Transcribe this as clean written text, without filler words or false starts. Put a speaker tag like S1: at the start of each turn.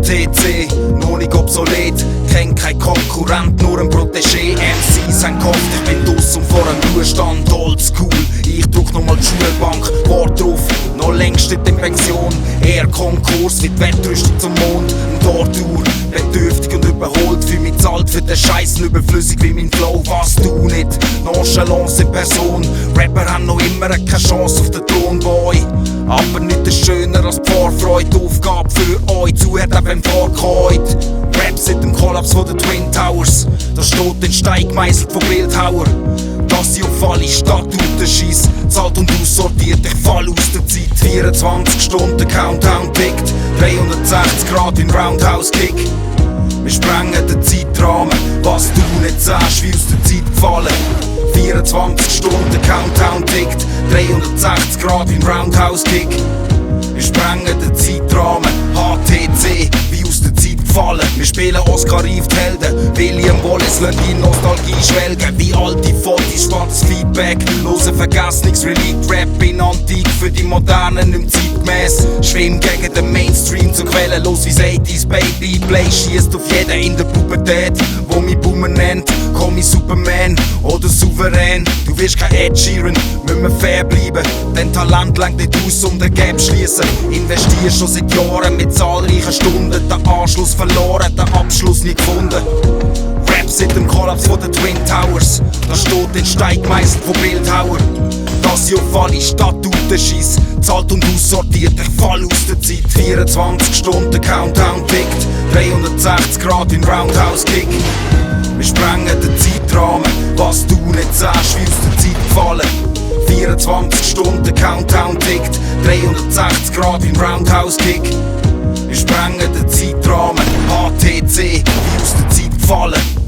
S1: HTC, noch nicht obsolet, kennt kein Konkurrent, nur ein Protégé. MCs haben gehofft, ich bin draussen vor einem Ruhestand, oldschool. Ich druck nochmal die Schulbank, wart drauf, noch längst nicht in Pension. Eher Konkurs wie die Wettrüstung zum Mond. Ein Tortur, bedürftig und überholt, für mich zahlt für den Scheiß überflüssig wie mein Flow. Was du nicht, Nonchalance in Person. Rapper haben noch immer keine Chance auf den Thron, Boy. Aber nichts schöner als die Vorfreude, Aufgabe für euch, zuhört auch beim Vorgeheut. Rap seit dem Kollaps von den Twin Towers, da steht in Stein gemeißelt von Bildhauer. Dass ich auf alle Statuten schiess, zahlt und aussortiert, ich fall aus der Zeit. 24 Stunden Countdown tickt, 360 Grad in Roundhouse Kick. Wir sprengen den Zeitrahmen, was du nicht sagst, wie aus der Zeit gefallen. 24 Stunden Countdown tickt, 360 Grad in Roundhouse Kick. Wir sprengen den Zeitrahmen, HTC, wie aus der Zeit gefallen. Wir spielen Oscar Reeve die Helden, William Wallace lässt die Nostalgie schwelgen. Wie alte Fotos, schwarzes Feedback, losen Vergessungsrelikt. Rap in Antik für die Modernen im Zeitgemäß. Schwimm gegen den Mainstream zur Quelle, los wie's 80s Baby. Play schießt auf jeden in der Pubertät, wo mich Boomer nennt. Komm ich Superman oder souverän. Du wirst kein Ed Sheeran, müssen wir fair bleiben. Denn Talent lenkt nicht aus, um den Gap schließen. Investier schon seit Jahren mit zahlreichen Stunden. Den Anschluss verloren, den Abschluss nie gefunden. Rap seit dem Kollaps von den Twin Towers, da steht in Stein gemeißelt von Bildhauer. Dass ich auf alle Statuten schiess, zahlt und aussortiert, ich fall aus der Zeit. 24 Stunden Countdown tickt, 360 Grad in Roundhouse Kick. Wir sprengen den Zeitrahmen, was du nicht sagst, wie aus der Zeit gefallen. 24 Stunden Countdown tickt, 360 Grad in Roundhouse Kick. Wir sprengen den Zeitrahmen, HTC, wie aus der Zeit gefallen.